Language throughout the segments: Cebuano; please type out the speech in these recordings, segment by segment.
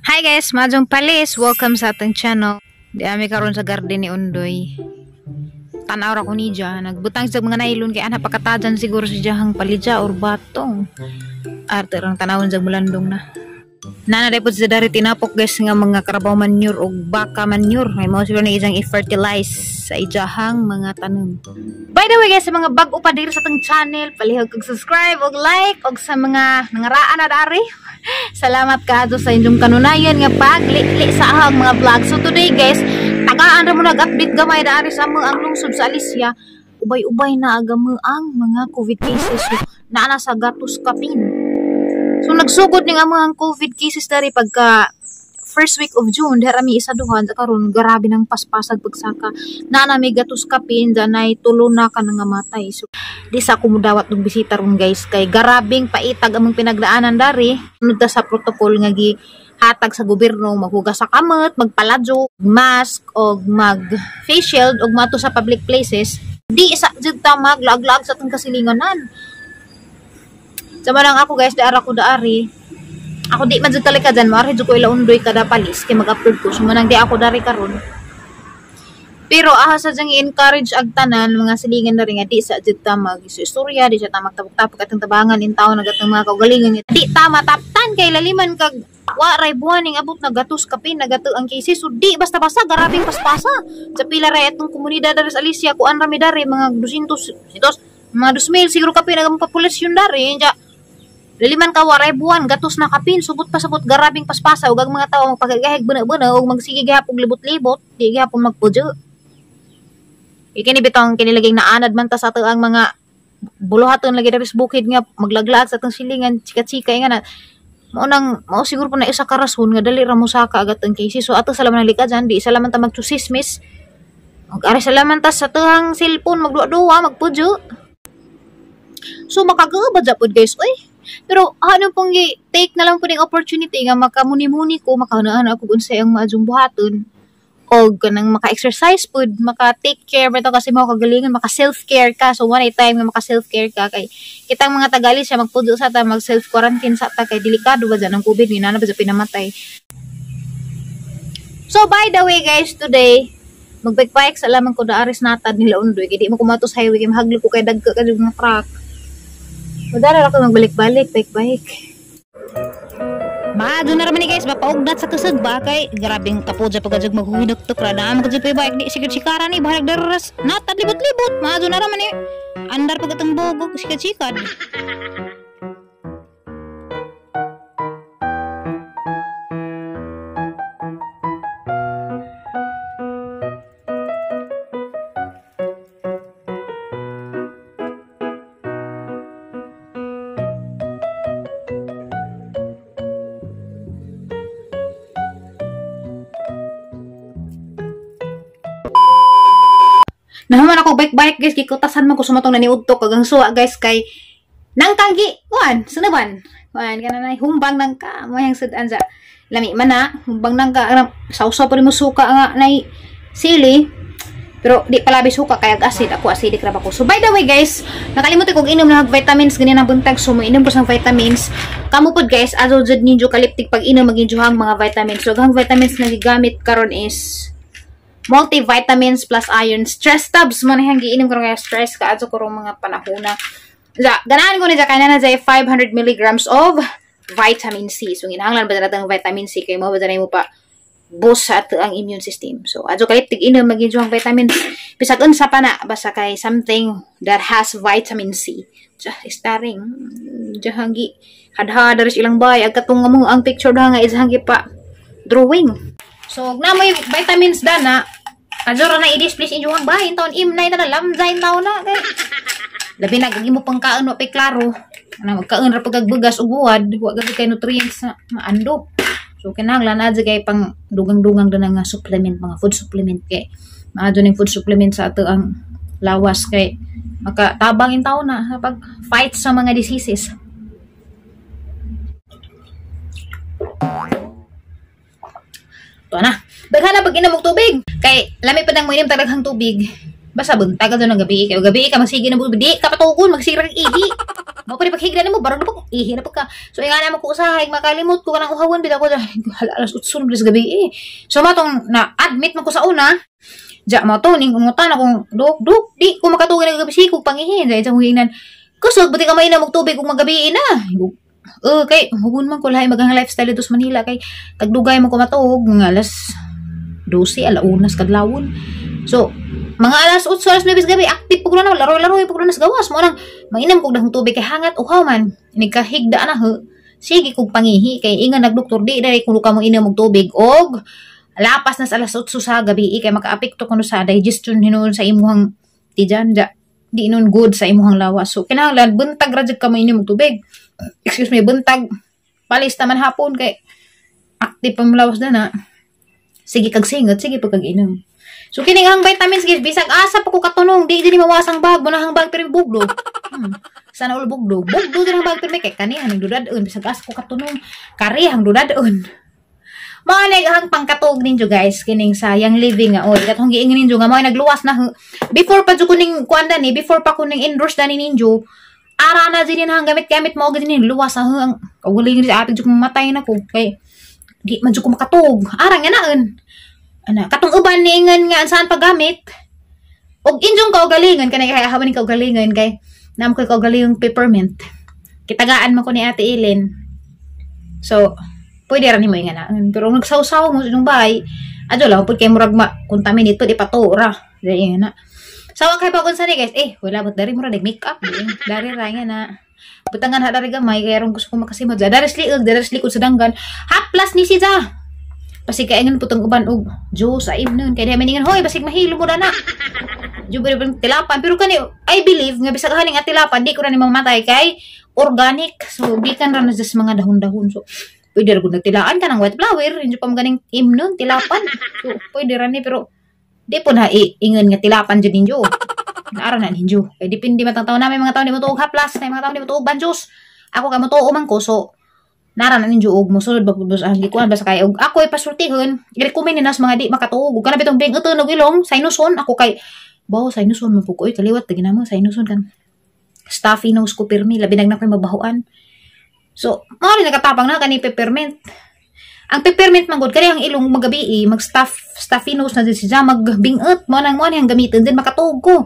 Hi guys, Majong Palis. Welcome sa atong channel. Di ami karon sa garden ni Undoy. Tanaw ra ko niya, nagbutang sa mga nylon kay ana pakatajan siguro si jahang palidya or batong. Arte rang tanawon sa mulandong na. Nana day pud sa dari tinapok guys nga mga karabaw manure og baka manure. May mao siguro ni isang i-fertilize sa ijahang mga tanom. By the way guys, sa mga bag-o pa diri sa atong channel, palihog kag subscribe og like og sa mga nangaraan na dari. Salamat kaadto sa inyong kanunayan nga pagli-li sa ahang mga vlog. So today guys, tagaan ra mo nag-update gamay dari sa among ang lungsod sa Alicia. Ubay-ubay na agamo ang mga COVID cases. So, naa na sa gatos kapin. So nagsugod ning among ang COVID cases dari pagka first week of June, dira mi isa duha sa karon grabe nang paspasag pagsaka. Naa na may gatos kapin, danay tulo na ka nga matay. So di sa ako mudawat og bisita ron guys kay garabing paitag among pinagdaanan dari. Sunod ta sa protocol nga gihatag sa gobyerno, maghugas sa kamot, magpaladyo, mask og mag face shield og mato sa public places. Di sa jud ta maglaag-laag sa atong kasilinganan. Sama lang ako guys, daara ko daari. Ako di man jud talika dyan, maari jud ko ila Undoy kada palis kay mag-upload ko. So manang di ako dari karon. Pero aha sa dyang i-encourage ag tanan mga silingan na rin nga di sa jud ta mag-istorya, di sa ta magtabok-tabok atong tabangan in taon nagatong mga kaugalingon. Di ta mataptan kay laliman kag wa ray buwan ning abot na gatos kapin nagato ang cases. So di basta-basta garabing paspasa. Sa pila ray atong komunidad dari sa Alicia kuan ra mi dari mga 200, mga 2,000 siguro kapin ang populasyon dari. Nya laliman ka waray buwan gatos na kapin subot pa sabot garabing paspasa ug ang mga tawo magpagagahig buna-buna ug magsige gihapon libot-libot di gihapon magpudyo. Ikini bitong kinilaging naanad man ta sa ato ang mga buluhaton lagi diri sa bukid nga maglaglag sa atong silingan chika-chika nga na mao nang mao siguro po na isa ka rason nga dali ra mo saka agat ang cases. So ato sa laman lika dyan, di isa laman ta magchusismis ug ari sa laman ta sa tuang cellphone magduwa-duwa magpudyo. So makagawa ba japod guys oy? Pero ano pong take na lang po ning opportunity nga makamuni-muni ko, makahunahan ako unsay ang maadjong buhaton og kanang maka-exercise pud, maka-take care ba kasi mo kagalingon, maka self-care ka. So one time nga maka self-care ka kay kitang mga tagali siya magpudo sa ta, mag self-quarantine sa ta kay delikado ba dyan ang COVID ni nana ba pinamatay. So by the way guys, today magbike-bike sa lamang ko daaris natad nila Undoy kay di mo kumatos highway kay mahaglo ko kay dagko ka mga truck. Madara ako magbalik-balik, bike-bike. Maadto na raman ni guys, mapaugnat sa kusog ba kay grabing kapudya pagkajag maghuhinuktok ra na magkajag pa bike di sikad sikara ni bahalag daras natad libot-libot. Maadto na raman ni andar pag atong bogog sikad-sikad. Nahuman ako bike-bike guys, gikutasan man ko sumatong naniudto kag ang suwa guys kay nangkanggi kuan sunaban kuan kana nay humbang nangka mo yang sudan sa lami man na humbang nangka sausaw pa mo suka nga nay sili pero di palabi suka kay ag acid ako acidic ra ba ko. So by the way guys, nakalimot ko og inom na vitamins ganina buntag, so moinom ko sang vitamins. Kamo pod guys, ato jud ninyo kaliptig pag inom maginjuhang mga vitamins. So ang vitamins na gigamit karon is multivitamins plus iron stress tabs man ang giinom karon kaya stress ka adto karong mga panahona. Ja, ganahan ko ni ja kay na jay 500 milligrams of vitamin C. So ginahanglan ba natang vitamin C kay mo ba mo pa boost sa ato ang immune system. So adto kaliptig inom maginjo ang vitamins bisag unsa pa na basta kay something that has vitamin C. Ja, starring jahanggi hadhad ris ilang bay ag katong mo ang picture da nga isang pa drawing. So na may vitamins dana adyo ra na i-display inyo ang bahin taon imnay na lamzay taon na kay labi na imo pang kaon wa pay klaro ana magkaon ra pag bugas ug buwad wa gid kay nutrients na maando. So kinahanglan adyo kay pang dugang-dugang dana nga supplement, mga food supplement kay maadyo ning food supplement sa ato ang lawas kay makatabang in taon na pag fight sa mga diseases. Ito na. Daghan na pag inom og tubig. Kay lami pa nang moinom tag daghang tubig. Basta buntag adto ng gabi kay gabi ka magsige na di ka patugon, magsige ra kag ihi. Mao pa ni paghigda nimo, barog na pag ihi na pag ka. So ingana mo ko usahay makalimot ko kanang uhawon bitaw ko, hala, alas 8 na sa gabi eh. So matong na admit man ko sa una. Ja mo to ning ungutan akong dok dok, di ko makatugon ng gabi sikog pangihin dahil sa huingnan. Kusog buti ka mainom og tubig ug magabi na. Kay hugon man ko lahi magang lifestyle dito sa Manila kay tagdugay man ko matuog mga alas 12, alauna sa kadlawon. So, mga alas 8, alas 9 sa gabi, active po ko na, laro-laro po ko na sa gawas. Mo nang, mainom kog dahong tubig kay hangat, uhaw man. Nagkahigda na ho. Sige kog pangihi, kay ingan nagdoktor, di dahil kung ka mo inom og tubig, og lapas na sa alas 8 sa gabi, kay makaapekto kuno sa digestion hinuon sa imuhang tiyan, ja, di nun good sa imuhang lawas. So, kinahanglan, buntag ra jud ka mainom og tubig. Excuse me, buntag, palis naman hapon, kay active pa lawas na na. Sige kag singot, sige pag kag inom. So kini ang vitamins guys, bisag asa pa ko katunong, di din mawasang bag, mo ang bag pero bugdo. Sana all bugdo. Bugdo din ang bag pero kay kani ang dudad-on, bisag asa ko katunong, kari ang dudad-on. Mao na ang pangkatog ninyo guys, kining sa Young Living nga oil. Katong giingon ninyo nga mao nagluwas na before pa jud kuning kuan dani, before pa kuning endorse dani ninyo. Ara na din ang gamit-gamit mo gid ni luwas ang kaugalingon sa atin jud mamatay na ko kay di man jud ko makatog. Ara nga naon. Ana, katong uban niingon nga saan paggamit. Og inyong kaugalingon kanay kay hawan ning kaugalingon kay naam koy kaugalingong peppermint. Kitagaan man ko ni Ate Ellen. So, pwede ra nimo ingan. Pero nagsawsaw mo sa inyong bahay, adyo lang pud kay murag ma contaminate pud ipato ra. Dili nga na. Sawa kay pa sa ni guys, eh wala but dari mura nag makeup dari ra nga na. Butangan ha dari gamay kay aron gusto ko makasimod. Dari sliog, dari likod sa danggan. Haplas ni siya. Basig kaingon putong uban og juice ay nun kay di maningan hoy basig mahilo mo na. Jubo ba tilapan pero kani I believe nga bisag haning atilapan di ko ra ni mamatay kay organic. So gikan ra na sa mga dahon-dahon. So pwede ra gud nagtilaan ka ng white flower, hindi pa maganing imnon tilapan. So pwede ra ni pero di po na ingon nga tilapan jud ninyo. Naara na ninyo. Kay depende matang taon na may mga taon di mo tuog haplas, may mga taon di mo tuog banjos. Ako kay mo tuo man ko, so nara na ninyo og mosulod ba pud ang gikuan basta kay og ako ay pasultihon, i-recommend ni nas mga di makatuog. Ug kana bitong bing uton og ilong, sinuson ako kay bawo sinuson man pud ko oy kaliwat tagi namo sinuson kan. Stuffy nose ko pirmi, labi nag na ko'y mabahuan. So, mao rin nakatapang na kani peppermint. Ang peppermint man gud kani ang ilong magabi mag stuffy nose na din siya magbingot mo nang mo ang gamitin din makatuog ko.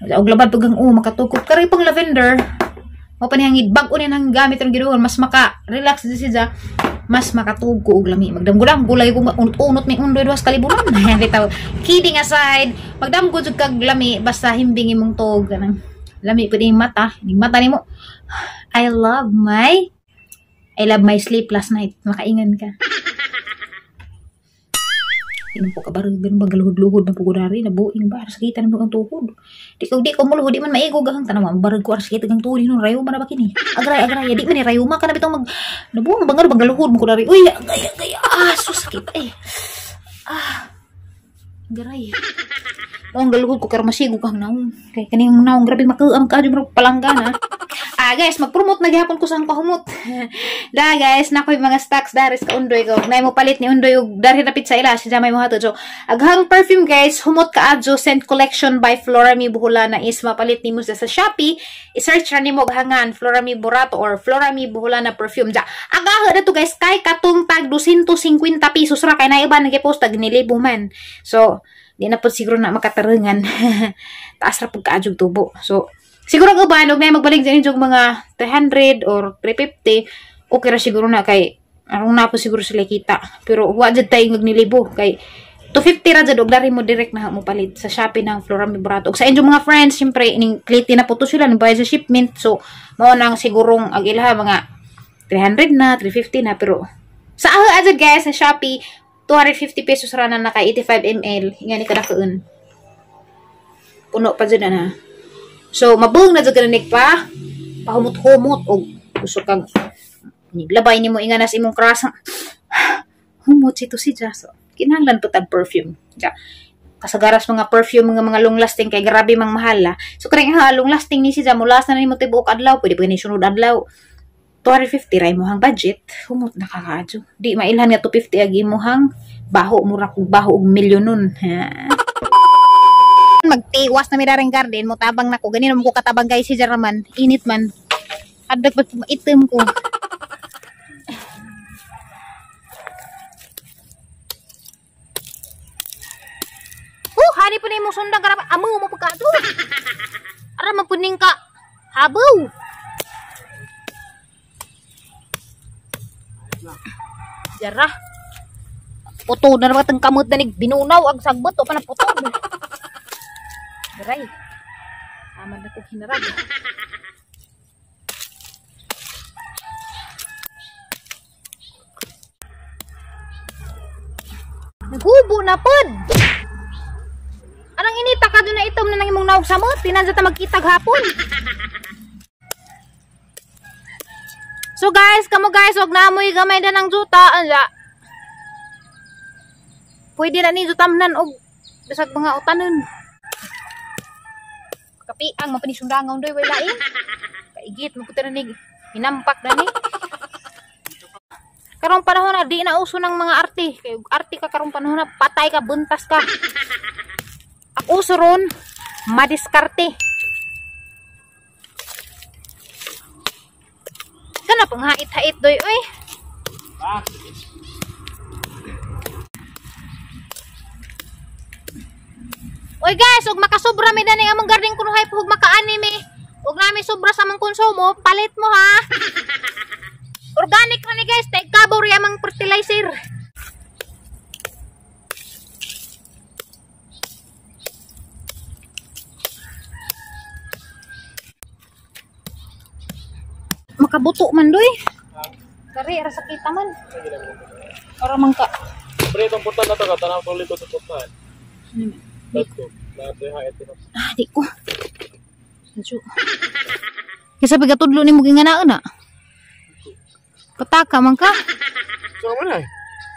Og labad pag ang makatuog ko. Kari pang lavender. Mo pa niyang bag-o niya nang gamit ang giduon mas maka-relax din siya, mas makatuog ko og lami. Magdamgo-damgo lagi ko unot-unot may undoy duhas kaliburan. Bitaw, kidding aside, magdamgo jud kag lami basta himbing imong tuog kanang lami pud imong mata, ning mata nimo. I love my sleep last night. Makaingon ka. Hindi po ka barang ganun ba galuhod-luhod na pugudari nabuing ba sakitan mo ang tuhod. Di ko muluhod di man maigog ang tanaw barag ko sakit ang tuhod hinon rayo man na ba kini. Agray agray di man ni rayo ka na bitong mag nabuang bangaro bang galuhod mo kudari. Uy agay agay ah sus sakit eh. Ah. Garay. Ang galuhod ko karon masigo kang naong. Kay kaning naong grabe makuam ka jud palanggana. Ah guys, mag-promote na gihapon ko sa ang kahumot. Da guys, nakoy mga stocks daris ka Undoy ko. Nay mo palit ni Undoy og dari napit sa ila siya may mohatod. So, aghang perfume guys, Humot Kaadyo Scent Collection by Florami Buholana is mapalit nimo sa Shopee. I-search ra nimo og hangan Florami Burato or Florami Buholana perfume. Ja, agaha na to guys kay katong tag 250 pesos ra kay na iba nag-post tag nilibo man. So, di na po siguro na makatarungan. Taas ra pud kaadyo tubo. So, siguro ang uban, og na magbalik dyan yung mga 300 or 350, okay ra siguro na kay arong na po siguro sila kita. Pero wa jud tayo magnilibo kay 250 ra jud og dari mo direct na mo palit sa Shopee ng Florami Burato. Og sa inyong mga friends, syempre ining klite na po to sila nagbayad sa shipment. So mao nang sigurong ang ilaha mga 300 na, 350 na pero sa aho jud guys sa Shopee 250 pesos ra na naka 85 ml. Ingani kadakuon. Puno pa jud na. So, mabuhong na jud ka pa, pahumot-humot, og gusto kang niglabay nimo inganas imong crush. Humot si to si Ja. So, kinahanglan po tag perfume. Ja. Kasagaras mga perfume mga long lasting kay grabe mang mahal la. So, kani ha long lasting ni si Ja, mulas na nimo tibuok adlaw, pwede pa ni sunod adlaw. 250 ra imong budget, humot na kakaadyo. Di mailhan nga 250 ag imong baho, mura kog baho og milyonon. Ha. Magtiwas na mi daring garden. Mutabang na ko. Ganino mo ko katabang guys si Jaraman. Init man. Adag ba't maitim ko. Hani po na yung sundang karap. Amo mo pagkado. Ara magpuning ka. Habaw. Jara. Puto na naman itong kamot na binunaw ang sagbot o pa na puto. Daray. Tama na kong hinarag. Naghubo na pod. Anang inita ka doon na itom na nang imong naog samot. Tinansa ta magkitag hapon. So guys, kamo guys, wag na mo'y gamay na ng juta. Anja. Pwede na ni jutamnan og bisag mga utanon. Kapi ang mapanisundangaw doy way lain. Kaigit mo na ni hinampak na ni. Karong panahon na di na uso ng mga arte. Kay arte ka karong panahon na patay ka, buntas ka. Ang uso ron madiskarte. Kana pang hait-hait doy oy. Oy guys, ug makasubra mi dani among garden kunuhay ug makaani mi. Ug nami sobra sa among konsumo, palit mo ha. Organic na ni guys, tay kabaw ri amang fertilizer. Makabuto man doy. Kari ra sakita man. Ora man ka. Pre, itong portal na to ka, tanaw tong likod sa portal. Tatlo. Ah, di ko. Medyo. Kaysa pagkatudlo ni mo ginganaan na. Pataka man ka. Saan man ay?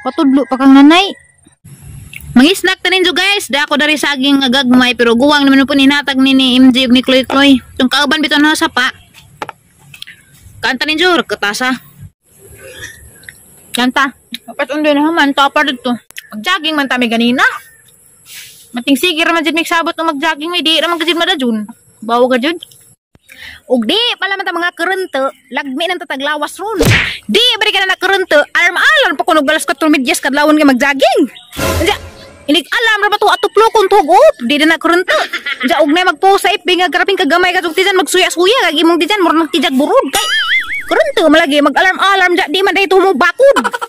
Patudlo pa kang nanay. Mangisnak ta ninyo guys. Da ako dari saging nga gagmay pero guwang naman po ninatag ni MJ ug ni Chloe Chloe. Tung kauban bitaw na sa pa. Kanta ninyo katasa. Kanta. Dapat undo na man topper dito. Mag-jogging man tami ganina. Mating sige ra man jud migsabot og mag-jogging mi di ra man gud madajun. Bawo ka jud. Og di pala man ta mga kurento, lagmi nang tataglawas ron. Di bari ka na nakurento, alarm alarm pa kuno galas 4:30 kadlawon nga mag-jogging. Anja, inig alam ra ba to atuplo kun tugop, di na nakurento. Anja og na magpost sa FB nga grabing kagamay ka tijan magsuya-suya kag imong tijan mura nang tijag burod kay kurento malagi mag-alarm alarm ja di man dayto mo bakod.